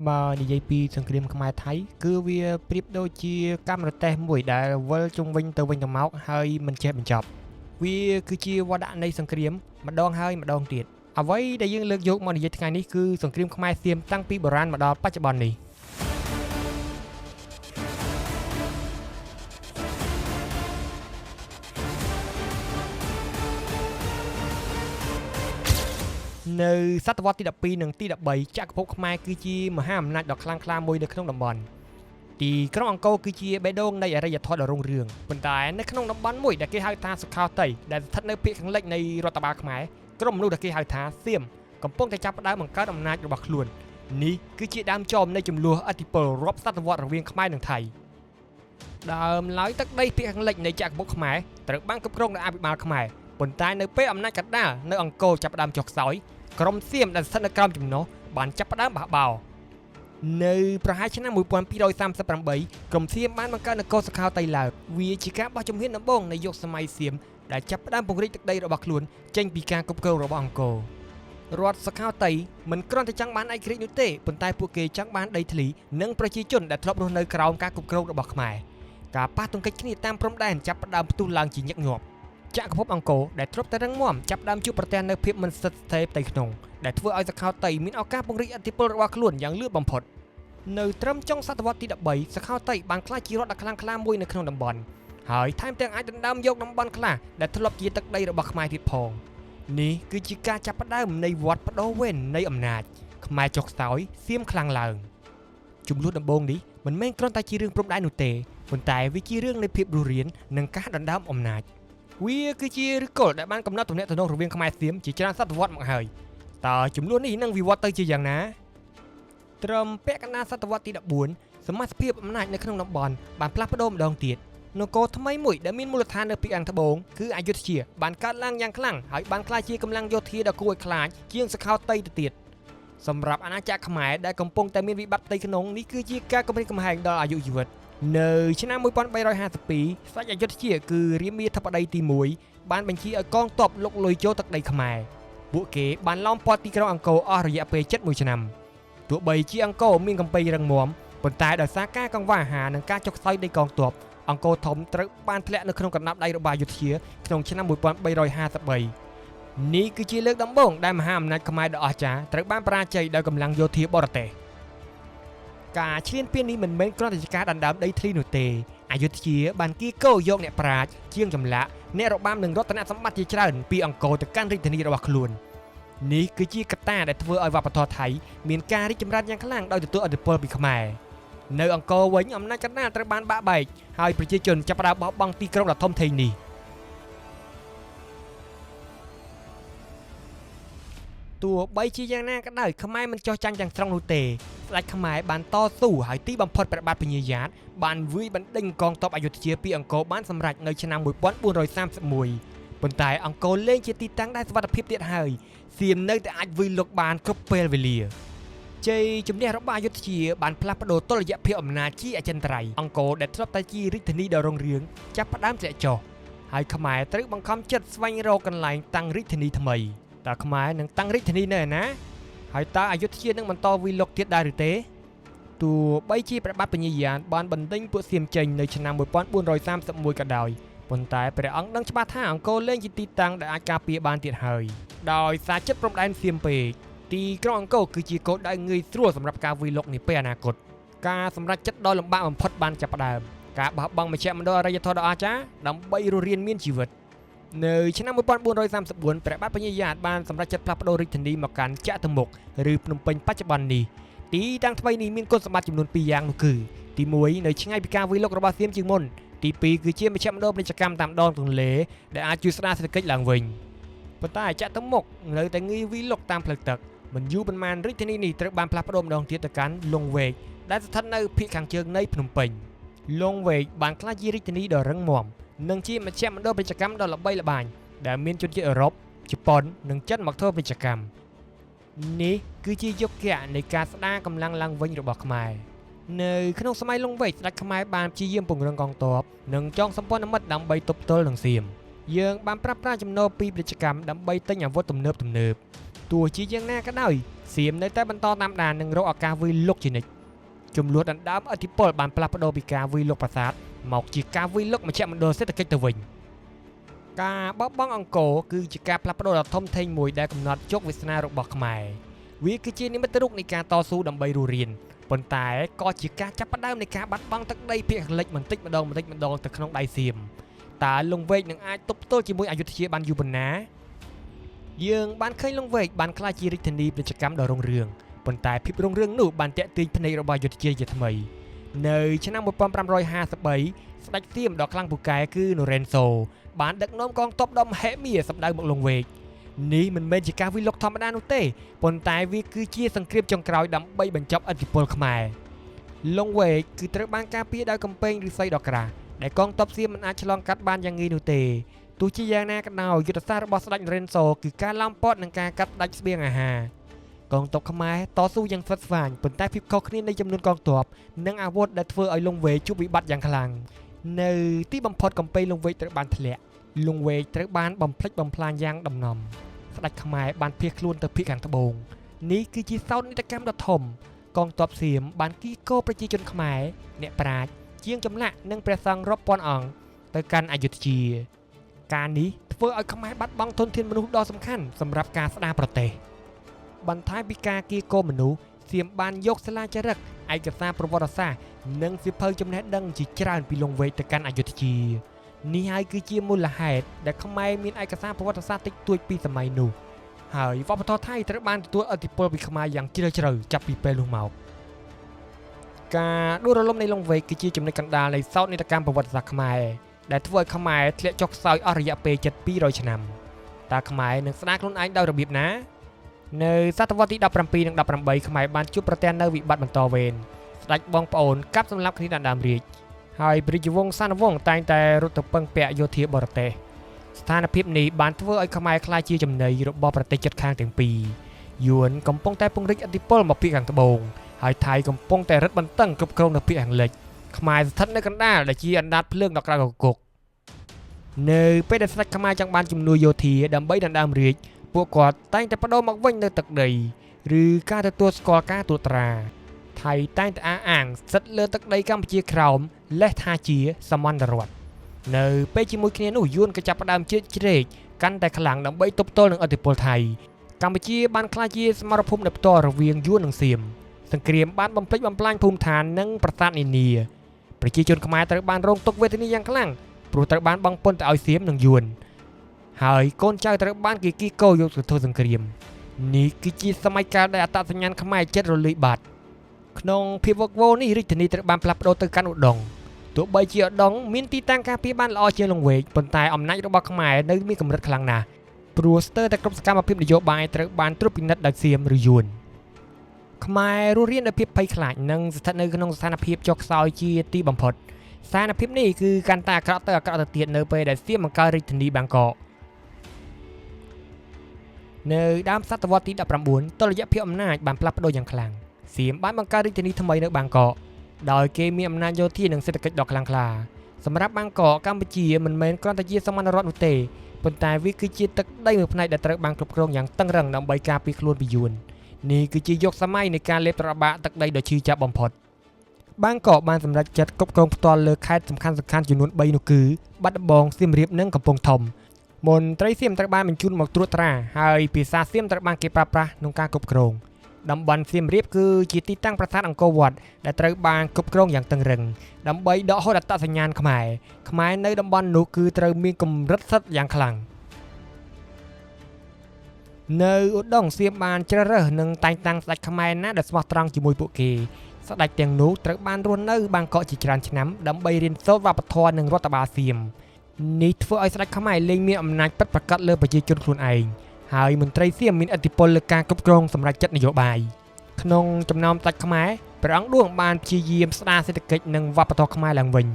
បើនិយាយពីសង្គ្រាមខ្មែរថៃគឺវាប្រៀបដូចជាកាំរទេះមួយដែលវិលជុំវិញទៅវិញទៅមកហើយមិនចេះបញ្ចប់វាគឺជាវដ្តៈនៃសង្គ្រាមម្ដងហើយម្ដងទៀតអ្វីដែលយើងលើកយកមកនិយាយថ្ងៃនេះគឺសង្គ្រាមខ្មែរសៀមតាំងពីបុរាណមកដល់បច្ចុប្បន្ននេះនៅសតវត្សទី12និងទី13ចក្រភពខ្មែរគឺជាមហាអំណាចដ៏ខ្លាំងក្លាមួយនៅក្នុងតំបន់ទីក្រុងអង្គរគឺជាបេះដូងនៃអរិយធម៌ដ៏រុងរឿងប៉ុន្តែនៅក្នុងតំបន់មួយដែលគេហៅថាសុខោទ័យដែលស្ថិតនៅភាគខាងលិចនៃរដ្ឋបាលខ្មែរក្រុមមនុស្សដែលគេហៅថាសៀមកំពុងតែចាប់ផ្ដើមបង្កើតអំណាចរបស់ខ្លួននេះគឺជាដើមចមនៃចំនួនឥទ្ធិពលរាប់សតវត្សរវាងខ្មែរនិងថៃដើមឡើយទឹកដីភាគខាងលិចនៃចក្រភពខ្មែរត្រូវបានគ្រប់គ្រងដោយអភិបាលខ្មែរប៉ុន្តែនៅពេលអំណាចកណ្ដាលនៅអង្គរចាប់ផ្ដើមចុះខ្សោយក្រុមសៀមដែលស្ថិតនៅក្រោមចំណុះបានចាប់ផ្ដើមបះបោរនៅប្រហែលឆ្នាំ1238ក្រុមសៀមបានបង្កើតនគរសុខោទ័យឡើងវាជាការបោះជំហានដំបូងនៃយុគសម័យសៀមដែលចាប់ផ្ដើមពង្រីកទឹកដីរបស់ខ្លួនចេញពីការគ្រប់គ្រងរបស់អង្គររដ្ឋសុខោទ័យមិនគ្រាន់តែចង់បានឯករាជ្យនោះទេប៉ុន្តែពួកគេចង់បានដីធ្លីនិងប្រជាជនដែលធ្លាប់រស់នៅក្រោមការគ្រប់គ្រងរបស់ខ្មែរការប៉ះទង្គិចគ្នាតាមព្រំដែនចាប់ផ្ដើមផ្ទុះឡើងជាញឹកញាប់ចក្រភពអង្គរដែលធ្លាប់តែរឹងមាំចាប់ផ្ដើមជួបប្រទះនូវភាពមិនស្ថិតស្ថេរផ្ទៃក្នុងដែលធ្វើឲ្យសុខោទ័យមានឱកាសពង្រីកឥទ្ធិពលរបស់ខ្លួនយ៉ាងលឿនបំផុតនៅត្រឹមចុងសតវត្សទី13សុខោទ័យបានក្លាយជារដ្ឋដ៏ខ្លាំងក្លាមួយនៅក្នុងតំបន់ហើយថែមទាំងអាចដណ្ដើមយកតំបន់ខ្លះដែលធ្លាប់ជាទឹកដីរបស់ខ្មែរទៀតផងនេះគឺជាការចាប់ផ្ដើមនៃវដ្តប្ដូរវេននៃអំណាចខ្មែរចុះខ្សោយសៀមខ្លាំងឡើងចំនួនដំបូងនេះមិនមែនគ្រាន់តែជារឿងព្រំដែននោះទេប៉ុន្តែវាជារឿងនៃភាពរស់រាននិងការដណ្ដើមអំណាចវាគឺជាឫសគល់ដែលបានកំណត់ទំនាក់ទំនងរវាងខ្មែរសៀមជាច្រើនសតវត្សមកហើយតើចំនួននេះនឹងវិវត្តទៅជាយ៉ាងណាត្រឹមពាក់កណ្ដាលសតវត្សទី14សមាជិកអំណាចនៅក្នុងតំបន់បានផ្លាស់ប្ដូរម្ដងទៀតនគរថ្មីមួយដែលមានមូលដ្ឋាននៅភាគខាងត្បូងគឺអយុធ្យាបានកើតឡើងយ៉ាងខ្លាំងហើយបានក្លាយជាកម្លាំងយោធាដ៏គួរឲ្យខ្លាចជាងសុខោទ័យទៅទៀតសម្រាប់អាណាចក្រខ្មែរដែលកំពុងតែមានវិបត្តិផ្ទៃក្នុងនេះគឺជាការគំរាមកំហែងដល់អាយុជីវិតនៅឆ្នាំ1352ស្ដេចអយុធ្យាគឺរាមាធិបតីទី1បានបញ្ជាឲ្យកងទ័ពលុកលុយចូលទឹកដីខ្មែរពួកគេបានឡោមព័ទ្ធទីក្រុងអង្គរអស់រយៈពេល71ឆ្នាំទោះបីជាអង្គរមានកំពែងរឹងមាំប៉ុន្តែដោយសារការកង្វះអាហារនិងការចុះខ្សោយនៃកងទ័ពអង្គរធំត្រូវបានធ្លាក់នៅក្នុងកណ្ដាប់ដៃរបស់អយុធ្យាក្នុងឆ្នាំ1353នេះគឺជាលើកដំបូងដែលមហាអំណាចខ្មែរដ៏អស្ចារ្យត្រូវបានបរាជ័យដោយកម្លាំងយោធាបរទេសការឈ្លានពាននេះមិនមែនគ្រាន់តែជាការដណ្ដើមដីធ្លីនោះទេអយុធ្យាបានគៀកោយកអ្នកប្រាជ្ញជាងចម្លាក់អ្នករបាំនិងរតនសម្បត្តិជាច្រើនពីអង្គរទៅកាន់រាជធានីរបស់ខ្លួននេះគឺជាកត្តាដែលធ្វើឲ្យវប្បធម៌ថៃមានការរីកចម្រើនយ៉ាងខ្លាំងដោយទទួលឥទ្ធិពលពីខ្មែរនៅអង្គរវិញអំណាចកណ្ដាលត្រូវបានបាក់បែកហើយប្រជាជនចាប់ផ្ដើមបោះបង់ទីក្រុងដ៏ធំធេងនេះទោះបីជាយ៉ាងណាក៏ដោយខ្មែរមិនចោះចាញ់ទាំងស្រុងនោះទេស្ដេចខ្មែរបានតស៊ូហើយទីបំផុតព្រះបាទពញាយ៉ាតបានវាយបណ្ដេញកងទ័ពអយុធ្យាពីអង្គរបានសម្រេចនៅឆ្នាំ1431ប៉ុន្តែអង្គរលែងជាទីតាំងដែលសុវត្ថិភាពទៀតហើយសៀមនៅតែអាចវាយលុកបានគ្រប់ពេលវេលាជ័យជំនះរបស់អយុធ្យាបានផ្លាស់ប្ដូរតុល្យភាពអំណាចជាអចិន្ត្រៃយ៍អង្គរដែលធ្លាប់តែជារាជធានីដ៏រុងរឿងចាប់ផ្ដើមធ្លាក់ចុះហើយខ្មែរត្រូវបង្ខំចិត្តស្វែងរកកន្លែងតាំងរាជធានីថ្មីតើខ្មែរនឹងតាំងរាជធានីនៅឯណាហើយតើអយុធ្យានឹងបន្តវាយលុកទៀតដែរឬទេទោះបីជាព្រះបាទពញាយ៉ានបានបណ្ដេញពួកសៀមចេញនៅឆ្នាំ1431ក៏ដោយប៉ុន្តែព្រះអង្គដឹងច្បាស់ថាអង្គរលែងជាទីតាំងដែលអាចការពារបានទៀតហើយដោយសារចិត្តព្រំដែនសៀមពេកទីក្រុងអង្គរគឺជាគោលដៅងាយស្រួលសម្រាប់ការវាយលុកនាពេលអនាគតការសម្រេចចិត្តដ៏លំបាកបំផុតបានចាប់ផ្ដើមការបោះបង់មជ្ឈមណ្ឌលអរិយធម៌ដ៏អស្ចារ្យដើម្បីរស់រានមានជីវិតនៅឆ្នាំ1434ព្រះបាទពញាយ៉ាតបានសម្រេចចិត្តផ្លាស់ប្ដូររាជធានីមកកាន់ចតុមុខឬភ្នំពេញបច្ចុប្បន្ននេះទីតាំងថ្មីនេះមានគុណសម្បត្តិចំនួន2យ៉ាងនោះគឺទី1នៅឆ្ងាយពីការវាយលុករបស់សៀមជាងមុនទី2គឺជាមជ្ឈមណ្ឌលពាណិជ្ជកម្មតាមដងទន្លេដែលអាចជួយស្ដារសេដ្ឋកិច្ចឡើងវិញប៉ុន្តែចតុមុខនៅតែងាយវាយលុកតាមផ្លូវទឹកមិនយូរប៉ុន្មានរាជធានីនេះត្រូវបានផ្លាស់ប្ដូរម្ដងទៀតទៅកាន់លង្វែកដែលស្ថិតនៅភាគខាងជើងនៃភ្នំពេញលង្វែកបានក្លាយជារាជធានីដ៏រឹងមាំនិងជាមជ្ឈមណ្ឌលពាណិជ្ជកម្មដ៏ល្បីល្បាញដែលមានជនជាតិអឺរ៉ុបជប៉ុននិងចិនមកធ្វើពាណិជ្ជកម្មនេះគឺជាយុគៈនៃការស្ដារកម្លាំងឡើងវិញរបស់ខ្មែរនៅក្នុងសម័យលង្វែកស្ដេចខ្មែរបានព្យាយាមពង្រឹងកងទ័ពនិងចងសម្ព័ន្ធមិត្តដើម្បីទប់ទល់នឹងសៀមយើងបានប្រើប្រាស់ចំណូលពីពាណិជ្ជកម្មដើម្បីទិញអាវុធទំនើបៗ ទោះជាយ៉ាងណាក៏ដោយសៀមនៅតែបន្តតាមដាននិងរកឱកាសវាយលុកជានិច្ចចំនួនដណ្ដើមឥទ្ធិពលបានផ្លាស់ប្ដូរពីការវាយលុកប្រាសាទមកជាការវាយលុកមជ្ឈមណ្ឌលសេដ្ឋកិច្ចទៅវិញការបោះបង់អង្គរគឺជាការផ្លាស់ប្ដូរដ៏ធំធេងមួយដែលកំណត់ជោគវាសនារបស់ខ្មែរវាគឺជានិមិត្តរូបនៃការតស៊ូដើម្បីរស់រានប៉ុន្តែក៏ជាការចាប់ផ្ដើមនៃការបាត់បង់ទឹកដីភាគខាងលិចបន្តិចម្ដងបន្តិចម្ដងទៅក្នុងដៃសៀមតើលង្វែកនឹងអាចទប់ទល់ជាមួយអយុធ្យាបានយូរប៉ុណ្ណាយើងបានឃើញលង្វែកបានក្លាយជារាជធានីពាណិជ្ជកម្មដ៏រុងរឿងប៉ុន្តែភាពរុងរឿងនោះបានទាក់ទាញភ្នែករបស់អយុធ្យាជាថ្មីនៅឆ្នាំ1553ស្ដេចសៀមដ៏ខ្លាំងពូកែគឺនរេនសូបានដឹកនាំកងទ័ពដ៏មហិមាសម្ដៅមកលង្វែកនេះមិនមែនជាការវាយលុកធម្មតានោះទេប៉ុន្តែវាគឺជាសង្គ្រាមចុងក្រោយដើម្បីបញ្ចប់ឥទ្ធិពលខ្មែរលង្វែកគឺត្រូវបានការពារដោយកំពែងឫស្សីដ៏ក្រាស់ដែលកងទ័ពសៀមមិនអាចឆ្លងកាត់បានយ៉ាងងាយនោះទេទោះជាយ៉ាងណាក៏ដោយយុទ្ធសាស្ត្ររបស់ស្ដេចនរេនសូគឺការឡោមព័ទ្ធនិងការកាត់ផ្តាច់ស្បៀងអាហារកងទ័ពខ្មែរតស៊ូយ៉ាងស្វិតស្វាញប៉ុន្តែភាពខុសគ្នានៃចំនួនកងទ័ពនិងអាវុធដែលធ្វើឲ្យលង្វែកជួបវិបត្តិយ៉ាងខ្លាំងនៅទីបំផុតកំពែងលង្វែកត្រូវបានធ្លាក់លង្វែកត្រូវបានបំផ្លិចបំផ្លាញយ៉ាងដំណំស្ដេចខ្មែរបានភៀសខ្លួនទៅភាគខាងត្បូងនេះគឺជាសោកនាដកម្មដ៏ធំកងទ័ពសៀមបានគីកោប្រជាជនខ្មែរអ្នកប្រាជ្ញជាងចម្លាក់និងព្រះសង្ឃរាប់ពាន់អង្គទៅកាន់អយុធ្យាការនេះធ្វើឲ្យខ្មែរបាត់បង់ធនធានមនុស្សដ៏សំខាន់សម្រាប់ការស្ដារប្រទេសបន្ថែមពីការគៀកោមនុស្សសៀមបានយកសិលាចារឹកឯកសារប្រវត្តិសាស្ត្រនិងសៀវភៅចំណេះដឹងជាច្រើនពីលង្វែកទៅកាន់អយុធ្យានេះហើយគឺជាមូលហេតុដែលខ្មែរមានឯកសារប្រវត្តិសាស្ត្រតិចតួចពីសម័យនោះហើយវប្បធម៌ថៃត្រូវបានទទួលឥទ្ធិពលពីខ្មែរយ៉ាងជ្រាលជ្រៅចាប់ពីពេលនោះមកការដួលរលំនៃលង្វែកគឺជាចំណុចកណ្ដាលនៃសោកនាដកម្មប្រវត្តិសាស្ត្រខ្មែរដែលធ្វើឲ្យខ្មែរធ្លាក់ចុះខ្សោយអស់រយៈពេលជិត200ឆ្នាំតើខ្មែរនឹងស្ដារខ្លួនឯងដោយរបៀបណានៅសតវត្សទី17និង18ខ្មែរបានជួបប្រទះនៅវិបត្តិបន្តវេនស្ដេចបងប្អូនកាប់សម្លាប់គ្នាដណ្ដើមរាជហើយព្រះរាជវង្សានុវង្សតែងតែរត់ទៅពឹងពាក់យោធាបរទេសស្ថានភាពនេះបានធ្វើឲ្យខ្មែរក្លាយជាចំណីរបស់ប្រទេសជិតខាងទាំងពីរយួនកំពុងតែពង្រីកឥទ្ធិពលមកភាគខាងត្បូងហើយថៃកំពុងតែរឹតបន្តឹងគ្រប់គ្រងនៅភាគខាងលិចខ្មែរស្ថិតនៅកណ្ដាលដែលជាអណ្ដាតភ្លើងដ៏ក្ដៅគគុកនៅពេលដែលស្ដេចខ្មែរចង់បានជំនួយយោធាដើម្បីដណ្ដើមរាជពួកគាត់តែងតែបដូរមកវិញនៅទឹកដីឬការទទួលស្គាល់ការត្រួតត្រាថៃតែងតែអះអាងសិទ្ធិលើទឹកដីកម្ពុជាក្រោមលេសថាជាសមន្តរដ្ឋនៅពេលជាមួយគ្នានោះយួនក៏ចាប់ផ្ដើមជ្រៀតជ្រែកកាន់តែខ្លាំងដើម្បីទប់ទល់នឹងឥទ្ធិពលថៃកម្ពុជាបានក្លាយជាសមរភូមិដោយផ្ទាល់រវាងយួននិងសៀមសង្គ្រាមបានបំផ្លិចបំផ្លាញភូមិឋាននិងប្រាសាទនានាប្រជាជនខ្មែរត្រូវបានរងទុក្ខវេទនាយ៉ាងខ្លាំងព្រោះត្រូវបានបង់ពន្ធទៅឲ្យសៀមនិងយួនហើយកូនចៅត្រូវបានគេគីកោយកទៅធ្វើសង្គ្រាមនេះគឺជាសម័យកាលដែលអត្តសញ្ញាណខ្មែរចិត្តរលាយបាត់ក្នុងភាពវឹកវរនេះរាជធានីត្រូវបានផ្លាស់ប្ដូរទៅកាន់ឧដុង្គទោះបីជាឧដុង្គមានទីតាំងការពារបានល្អជាងលង្វែកប៉ុន្តែអំណាចរបស់ខ្មែរនៅមានកម្រិតខ្លាំងណាស់ព្រោះស្ទើរតែគ្រប់សកម្មភាពនយោបាយត្រូវបានត្រួតពិនិត្យដោយសៀមឬយួនខ្មែររស់រានដោយភាពភ័យខ្លាចនិងស្ថិតនៅក្នុងស្ថានភាពចុះខ្សោយជាទីបំផុតស្ថានភាពនេះគឺកាន់តែអាក្រក់ទៅអាក្រក់ទៅទៀតនៅពេលដែលសៀមបង្កើតរាជធានីបាងកកនៅដើមសតវត្សទី19តុល្យភាពអំណាចបានផ្លាស់ប្ដូរយ៉ាងខ្លាំងសៀមបានបង្កើតរាជធានីថ្មីនៅបាងកកដោយគេមានអំណាចយោធានិងសេដ្ឋកិច្ចដ៏ខ្លាំងក្លាសម្រាប់បាងកកកម្ពុជាមិនមែនគ្រាន់តែជាសមន្តរដ្ឋនោះទេប៉ុន្តែវាគឺជាទឹកដីមួយផ្នែកដែលត្រូវបានគ្រប់គ្រងយ៉ាងតឹងរឹងដើម្បីការពារខ្លួនពីយួននេះគឺជាយុគសម័យនៃការលេបត្របាក់ទឹកដីដ៏ឈឺចាប់បំផុតបាងកកបានសម្រេចចិត្តគ្រប់គ្រងផ្ទាល់លើខេត្តសំខាន់ៗចំនួន3នោះគឺបាត់ដំបងសៀមរាបនិងកំពង់ធំមន្ត្រីសៀមត្រូវបានបញ្ជូនមកត្រួតត្រាហើយភាសាសៀមត្រូវបានគេប្រើប្រាស់ក្នុងការគ្រប់គ្រងតំបន់សៀមរាបគឺជាទីតាំងប្រាសាទអង្គរវត្តដែលត្រូវបានគ្រប់គ្រងយ៉ាងតឹងរឹងដើម្បីដកហូតអត្តសញ្ញាណខ្មែរខ្មែរនៅតំបន់នោះគឺត្រូវមានកម្រិតសិទ្ធិយ៉ាងខ្លាំងនៅឧដុង្គសៀមបានជ្រើសរើសនិងតែងតាំងស្ដេចខ្មែរណាដែលស្មោះត្រង់ជាមួយពួកគេស្ដេចទាំងនោះត្រូវបានរស់នៅបាងកកជាច្រើនឆ្នាំដើម្បីរៀនសូត្រវប្បធម៌និងរដ្ឋបាលសៀមនេះធ្វើឲ្យស្ដេចខ្មែរលែងមានអំណាចពិតប្រាកដលើប្រជាជនខ្លួនឯងហើយមន្ត្រីសៀមមានឥទ្ធិពលលើការគ្រប់គ្រងសម្រេចចិត្តនយោបាយក្នុងចំណោមស្ដេចខ្មែរព្រះអង្គឌួងបានព្យាយាមស្ដារសេដ្ឋកិច្ចនិងវប្បធម៌ខ្មែរឡើងវិញ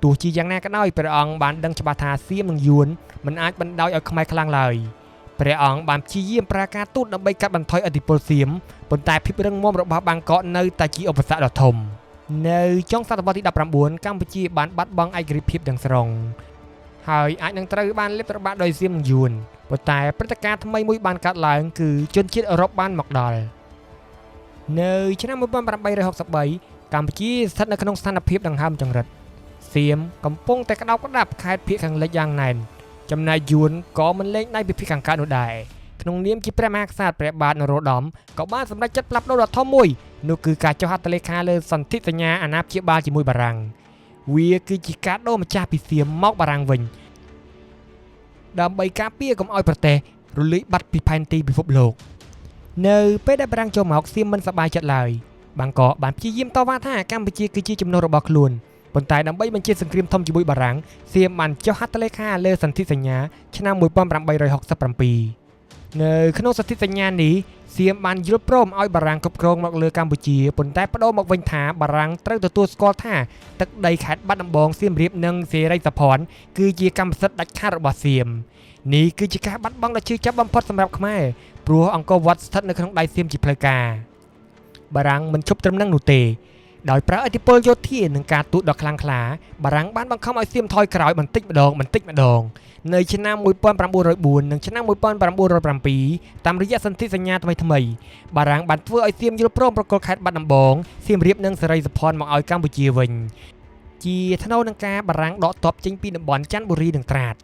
ទោះជាយ៉ាងណាក៏ដោយព្រះអង្គបានដឹងច្បាស់ថាសៀមនិងយួនមិនអាចបណ្ដោយឲ្យខ្មែរខ្លាំងឡើយព្រះអង្គបានព្យាយាមប្រើការទូតដើម្បីកាត់បន្ថយឥទ្ធិពលសៀមប៉ុន្តែភាពរឹងមាំរបស់បាងកកនៅតែជាឧបសគ្គដ៏ធំនៅចុងសតវត្សទី19កម្ពុជាបានបាត់បង់ឯករាជ្យភាពទាំងស្រុងហើយអាចនឹងត្រូវបានលេបត្របាក់ដោយសៀមនិងយួន ប៉ុន្តែព្រឹត្តិការណ៍ថ្មីមួយបានកើតឡើងគឺជនជាតិអឺរ៉ុបបានមកដល់នៅឆ្នាំ1863កម្ពុជាស្ថិតនៅក្នុងស្ថានភាពដង្ហើមចង្រិតសៀមកំពុងតែក្តោបក្តាប់ខេត្តភាគខាងលិចយ៉ាងណែនចំណែកយួនក៏មិនលែងដៃពីភាគខាងកើតនោះដែរក្នុងនាមជាព្រះមហាក្សត្រព្រះបាទនរោត្តមក៏បានសម្រេចចិត្តផ្លាស់ប្ដូរដ៏ធំមួយនោះគឺការចុះហត្ថលេខាលើសន្ធិសញ្ញាអាណាព្យាបាលជាមួយបារាំងវាគឺជាការដូរម្ចាស់ពីសៀមមកបារាំងវិញដើម្បីការពារកុំឲ្យប្រទេសរលាយបាត់ពីផែនទីពិភពលោកនៅពេលដែលបារាំងចូលមកសៀមមិនសប្បាយចិត្តឡើយបាងកកបានព្យាយាមតវ៉ាថាកម្ពុជាគឺជាចំណុះរបស់ខ្លួនប៉ុន្តែដើម្បីបញ្ជាសង្គ្រាមធំជាមួយបារាំងសៀមបានចុះហត្ថលេខាលើសន្ធិសញ្ញាឆ្នាំ1867នៅក្នុងសន្ធិសញ្ញានេះសៀមបានយល់ព្រមឲ្យបារាំងគ្រប់គ្រងមកលើកម្ពុជាប៉ុន្តែបដូរមកវិញថាបារាំងត្រូវទទួលស្គាល់ថាទឹកដីខេត្តបាត់ដំបងសៀមរាបនិងសេរីសភ័ណ្ឌគឺជាកម្មសិទ្ធិដាច់ខាតរបស់សៀមនេះគឺជាការបាត់បង់ដ៏ឈឺចាប់បំផុតសម្រាប់ខ្មែរព្រោះអង្គរវត្តស្ថិតនៅក្នុងដៃសៀមជាផ្លូវការបារាំងមិនឈប់ត្រឹមនឹងនោះទេដោយប្រើឥទ្ធិពលយោធានិងការទូតដ៏ខ្លាំងក្លាបារាំងបានបង្ខំឲ្យសៀមថយក្រោយបន្តិចម្ដងបន្តិចម្ដងនៅឆ្នាំ1904និងឆ្នាំ1907តាមរយៈសន្ធិសញ្ញាថ្មីៗបារាំងបានធ្វើឲ្យសៀមយល់ព្រមប្រគល់ខេត្តបាត់ដំបងសៀមរាបនិងសេរីសុផនមកឲ្យកម្ពុជាវិញជាថ្នូវនឹងការបារាំងដកទ័ពចេញពីតំបន់ច័ន្ទបុរីនិងត្រាត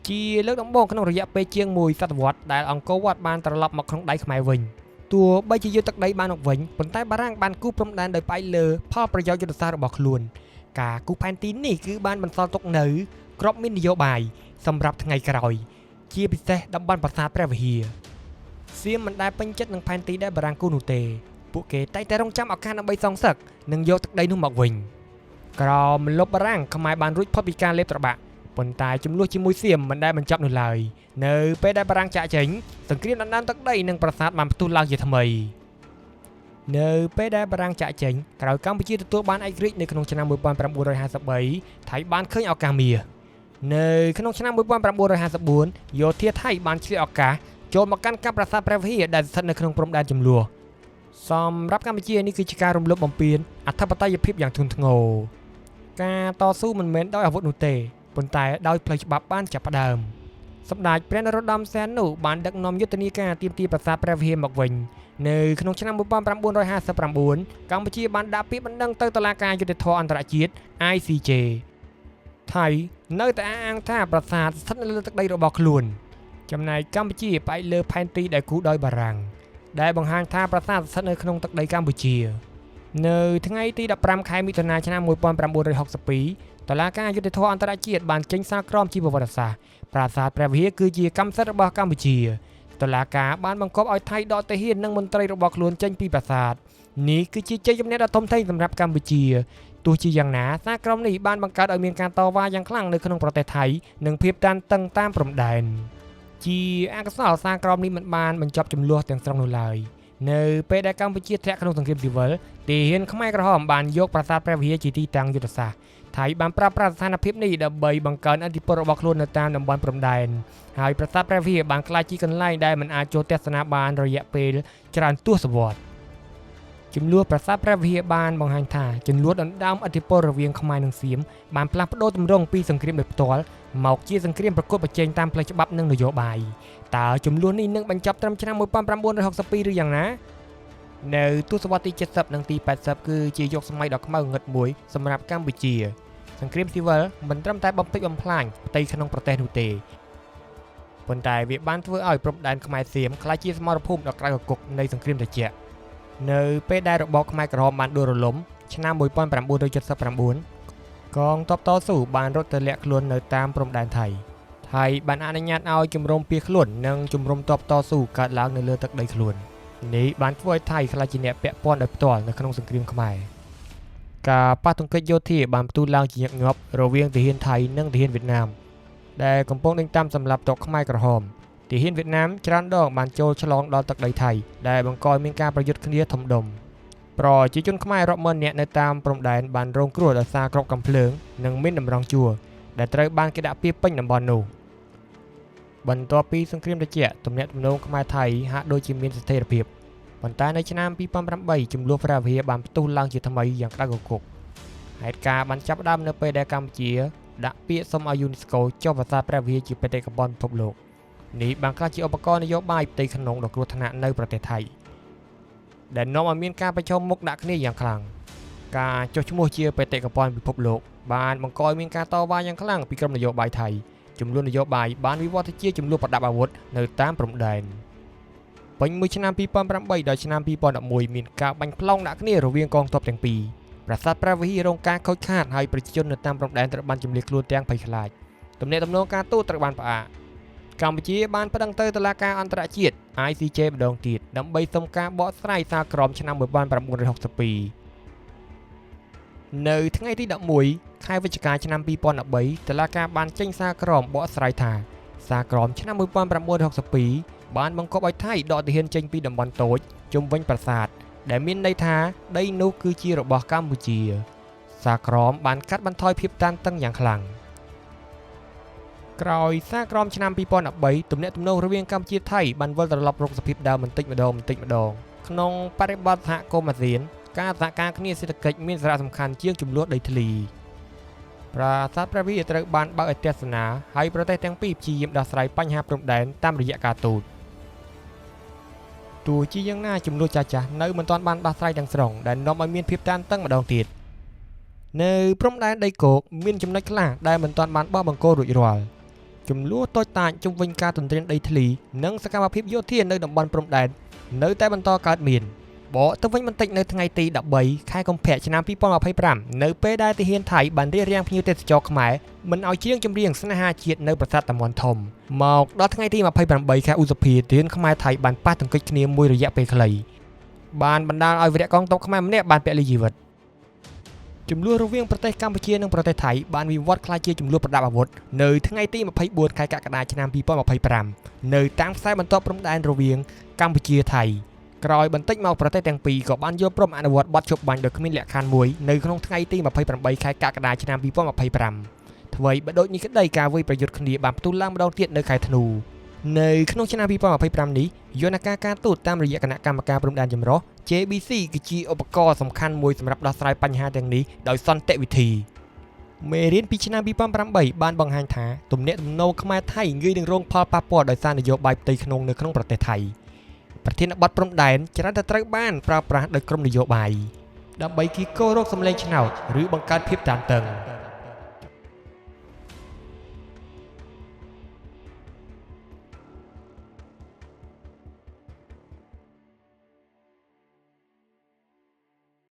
ជាលើកដំបូងក្នុងរយៈពេលជាងមួយសតវត្សដែលអង្គរវត្តបានត្រឡប់មកក្នុងដៃខ្មែរវិញទោះបីជាយកទឹកដីបានមកវិញប៉ុន្តែបារាំងបានគូសព្រំដែនដោយផ្អែកលើផលប្រយោជន៍យុទ្ធសាស្ត្ររបស់ខ្លួនការគូសផែនទីនេះគឺបានបន្សល់ទុកនៅក្របមាននយោបាយសម្រាប់ថ្ងៃក្រោយជាពិសេសតំបន់ប្រាសាទព្រះវិហារសៀមមិនដែលពេញចិត្តនឹងផែនទីដែលបារាំងគូសនោះទេពួកគេតែងតែរងចាំឱកាសដើម្បីសងសឹកនិងយកទឹកដីនោះមកវិញក្រោមលុបបារាំងខ្មែរបានរួចផុតពីការលេបត្របាក់ប៉ុន្តែចំនួនជាមួយសៀមមិនដែលបញ្ចប់នោះឡើយនៅពេលដែលបារាំងចាកចេញសង្គ្រាមដណ្ដើមទឹកដីនិងប្រាសាទបានផ្ទុះឡើងជាថ្មីនៅពេលដែលបារាំងចាកចេញក្រោយកម្ពុជាទទួលបានឯករាជ្យនៅក្នុងឆ្នាំ1953ថៃបានឃើញឱកាសមាសនៅក្នុងឆ្នាំ1954យោធាថៃបានឆ្លៀតឱកាសចូលមកកាន់កាប់ប្រាសាទព្រះវិហារដែលស្ថិតនៅក្នុងព្រំដែនចំនួនសម្រាប់កម្ពុជានេះគឺជាការរំលោភបំពានអធិបតេយ្យភាពយ៉ាងធ្ងន់ធ្ងរការតស៊ូមិនមែនដោយអាវុធនោះទេប៉ុន្តែដោយផ្លូវច្បាប់បានចាប់ផ្ដើមសម្ដេចព្រះនរោត្តមសីហនុបានដឹកនាំយុទ្ធនាការទាមទារប្រាសាទព្រះវិហារមកវិញនៅក្នុងឆ្នាំ1959កម្ពុជាបានដាក់ពាក្យបណ្ដឹងទៅតុលាការយុត្តិធម៌អន្តរជាតិ ICJ ថៃនៅតែអះអាងថាប្រាសាទស្ថិតនៅលើទឹកដីរបស់ខ្លួនចំណែកកម្ពុជាផ្អែកលើផែនទីដែលគូសដោយបារាំងដែលបង្ហាញថាប្រាសាទស្ថិតនៅក្នុងទឹកដីកម្ពុជានៅថ្ងៃទី15ខែមិថុនាឆ្នាំ1962តុលាការយុត្តិធម៌អន្តរជាតិបានចេញសាលក្រមជាប្រវត្តិសាស្ត្រប្រាសាទព្រះវិហារគឺជាកម្មសិទ្ធិរបស់កម្ពុជាតុលាការបានបង្គាប់ឲ្យថៃដកទាហាននិងមន្ត្រីរបស់ខ្លួនចេញពីប្រាសាទនេះគឺជាជ័យជំនះដ៏ធំធេងសម្រាប់កម្ពុជាទោះជាយ៉ាងណាសាលក្រមនេះបានបង្កើតឲ្យមានការតវ៉ាយ៉ាងខ្លាំងនៅក្នុងប្រទេសថៃនិងភាពតានតឹងតាមព្រំដែនជាអកុសលសាលក្រមនេះមិនបានបញ្ចប់ចំនួនទាំងស្រុងនោះឡើយនៅពេលដែលកម្ពុជាធ្លាក់ក្នុងសង្គ្រាមស៊ីវិលទាហានខ្មែរក្រហមបានយកប្រាសាទព្រះវិហារជាទីតាំងយុទ្ធសាស្ត្រថៃបានប្រើប្រាស់ស្ថានភាពនេះដើម្បីបង្កើនឥទ្ធិពលរបស់ខ្លួននៅតាមតំបន់ព្រំដែនហើយប្រាសាទព្រះវិហារបានក្លាយជាកន្លែងដែលមិនអាចចូលទស្សនាបានរយៈពេលច្រើនទសវត្សរ៍ចំនួនប្រាសាទព្រះវិហារបានបង្ហាញថាចំនួនដណ្ដើមឥទ្ធិពលរវាងខ្មែរនិងសៀមបានផ្លាស់ប្ដូរទម្រង់ពីសង្គ្រាមដោយផ្ទាល់មកជាសង្គ្រាមប្រកួតប្រជែងតាមផ្លូវច្បាប់និងនយោបាយតើចំនួននេះនឹងបញ្ចប់ត្រឹមឆ្នាំ1962ឬយ៉ាងណានៅទសវត្សរ៍ទី70និងទី80គឺជាយុគសម័យដ៏ខ្មៅងងឹតមួយសម្រាប់កម្ពុជាសង្គ្រាមស៊ីវិលមិនត្រឹមតែបំផ្លិចបំផ្លាញផ្ទៃក្នុងប្រទេសនោះទេប៉ុន្តែវាបានធ្វើឲ្យព្រំដែនខ្មែរសៀមក្លាយជាសមរភូមិដ៏ក្រៅកគុកនៃសង្គ្រាមត្រជាក់នៅពេលដែលរបបខ្មែរក្រហមបានដួលរលំឆ្នាំ1979កងទ័ពតស៊ូបានរត់ទៅលាក់ខ្លួននៅតាមព្រំដែនថៃថៃបានអនុញ្ញាតឲ្យជំរំភៀសខ្លួននិងជំរំទ័ពតស៊ូកើតឡើងនៅលើទឹកដីខ្លួននេះបានធ្វើឲ្យថៃក្លាយជាអ្នកពាក់ព័ន្ធដោយផ្ទាល់នៅក្នុងសង្គ្រាមខ្មែរការប៉ះទង្គិចយោធាបានផ្ទុះឡើងជាញឹកញាប់រវាងទាហានថៃនិងទាហានវៀតណាមដែលកំពុងដេញតាមសម្លាប់ទ័ពខ្មែរក្រហមទាហានវៀតណាមច្រើនដងបានចូលឆ្លងដល់ទឹកដីថៃដែលបង្កឲ្យមានការប្រយុទ្ធគ្នាធំដុំប្រជាជនខ្មែររាប់ម៉ឺននាក់នៅតាមព្រំដែនបានរងគ្រោះដោយសារគ្រាប់កាំភ្លើងនិងមានតម្រងជួរដែលត្រូវបានគេដាក់ពាពេញតំបន់នោះបន្ទាប់ពីសង្គ្រាមត្រជាក់ទំនាក់ទំនងខ្មែរថៃហាក់ដូចជាមានស្ថិរភាពប៉ុន្តែនៅឆ្នាំ2008ចំនួនព្រះវិហារបានផ្ទុះឡើងជាថ្មីយ៉ាងក្តៅគគុកហេតុការណ៍បានចាប់ផ្ដើមនៅពេលដែលកម្ពុជា ដាក់ពាក្យសុំឲ្យយូណេស្កូចុះប្រាសាទព្រះវិហារជាបេតិកភណ្ឌពិភពលោកនេះបានក្លាយជាឧបករណ៍នយោបាយផ្ទៃក្នុងដ៏គ្រោះថ្នាក់នៅប្រទេសថៃដែលនាំឲ្យមានការប្រឈមមុខដាក់គ្នាយ៉ាងខ្លាំងការចុះឈ្មោះជាបេតិកភណ្ឌពិភពលោកបានបង្កឲ្យមានការតវ៉ាយ៉ាងខ្លាំងពីក្រុមនយោបាយថៃចំនួននយោបាយបានវិវត្តទៅជាចំនួនប្រដាប់អាវុធនៅតាមព្រំដែនពេញមួយឆ្នាំ2008ដល់ឆ្នាំ2011មានការបាញ់ប្លង់ដាក់គ្នារវាងកងទ័ពទាំងពីរប្រាសាទព្រះវិហាររងការខូចខាតហើយប្រជាជននៅតាមព្រំដែនត្រូវបានជម្លៀសខ្លួនទាំងភ័យខ្លាចទំនាក់ទំនងការទូតត្រូវបានផ្អាកកម្ពុជាបានប្តឹងទៅតុលាការអន្តរជាតិ ICJ ម្ដងទៀតដើម្បីសុំការបកស្រាយសារក្រមឆ្នាំ1962នៅថ្ងៃទី11ខែវិច្ឆិកាឆ្នាំ2013តុលាការបានចេញសារក្រមបកស្រាយថាសារក្រមឆ្នាំ1962បានបង្គាប់ឲ្យថៃដកទាហានចេញពីតំបន់តូចជុំវិញប្រាសាទដែលមានន័យថាដីនោះគឺជារបស់កម្ពុជាសារក្រមបានកាត់បន្ថយភាពតានតឹងយ៉ាងខ្លាំងក្រោយសារក្រមឆ្នាំ2013ទំនាក់ទំនងរវាងកម្ពុជាថៃបានវិលត្រឡប់រកសភាពដើមបន្តិចម្ដងបន្តិចម្ដងក្នុងបរិបទសហគមន៍អាស៊ានការសហការគ្នាសេដ្ឋកិច្ចមានសារៈសំខាន់ជាងចំនួនដីធ្លីប្រាសាទព្រះវិហារត្រូវបានបើកឲ្យទស្សនាហើយប្រទេសទាំងពីរព្យាយាមដោះស្រាយបញ្ហាព្រំដែនតាមរយៈការទូតទោះជាយ៉ាងណាចំនួនចាស់ៗនៅមិនទាន់បានដោះស្រាយទាំងស្រុងដែលនាំឲ្យមានភាពតានតឹងម្ដងទៀតនៅព្រំដែនដីគោកមានចំណុចខ្លះដែលមិនទាន់បានបោះបង្គោលរួចរាល់ចំនួនតូចតាចជុំវិញការទន្ទ្រានដីធ្លីនិងសកម្មភាពយោធានៅតំបន់ព្រំដែននៅតែបន្តកើតមានបកទៅវិញបន្តិចនៅថ្ងៃទី13ខែកុម្ភៈឆ្នាំ2025នៅពេលដែលទាហានថៃបានរារាំងភ្ញៀវទេសចរខ្មែរមិនឲ្យច្រៀងចម្រៀងស្នេហាជាតិនៅប្រាសាទតាមាន់ធំមកដល់ថ្ងៃទី28ខែឧសភាទាហានខ្មែរថៃបានប៉ះទង្គិចគ្នាមួយរយៈពេលខ្លីបានបណ្ដាលឲ្យវីរៈកងទ័ពខ្មែរម្នាក់បានពលីជីវិតចំនួនរវាងប្រទេសកម្ពុជានិងប្រទេសថៃបានវិវត្តក្លាយជាចំនួនប្រដាប់អាវុធនៅថ្ងៃទី24ខែកក្កដាឆ្នាំ2025នៅតាមខ្សែបន្ទាត់ព្រំដែនរវាងកម្ពុជាថៃក្រោយបន្តិចមកប្រទេសទាំងពីរក៏បានយល់ព្រមអនុវត្តបទឈប់បាញ់ដោយគ្មានលក្ខខណ្ឌមួយនៅក្នុងថ្ងៃទី28ខែកក្កដាឆ្នាំ2025ថ្វីបើដូចនេះក្តីការវាយប្រយុទ្ធគ្នាបានផ្ទុះឡើងម្ដងទៀតនៅខែធ្នូនៅក្នុងឆ្នាំ2025នេះយន្តការការទូតតាមរយៈគណៈកម្មការព្រំដែនចម្រុះ JBC គឺជាឧបករណ៍សំខាន់មួយសម្រាប់ដោះស្រាយបញ្ហាទាំងនេះដោយសន្តិវិធីមេរៀនពីឆ្នាំ2008បានបង្ហាញថាទំនាក់ទំនងខ្មែរថៃងាយនឹងរងផលប៉ះពាល់ដោយសារនយោបាយផ្ទៃក្នុងនៅក្នុងប្រទេសថៃប្រធានបទព្រំដែនច្រើនតែត្រូវបានប្រើប្រាស់ដោយក្រុមនយោបាយដើម្បីគីកោរកសម្លេងឆ្នោតឬបង្កើតភាពតានតឹង។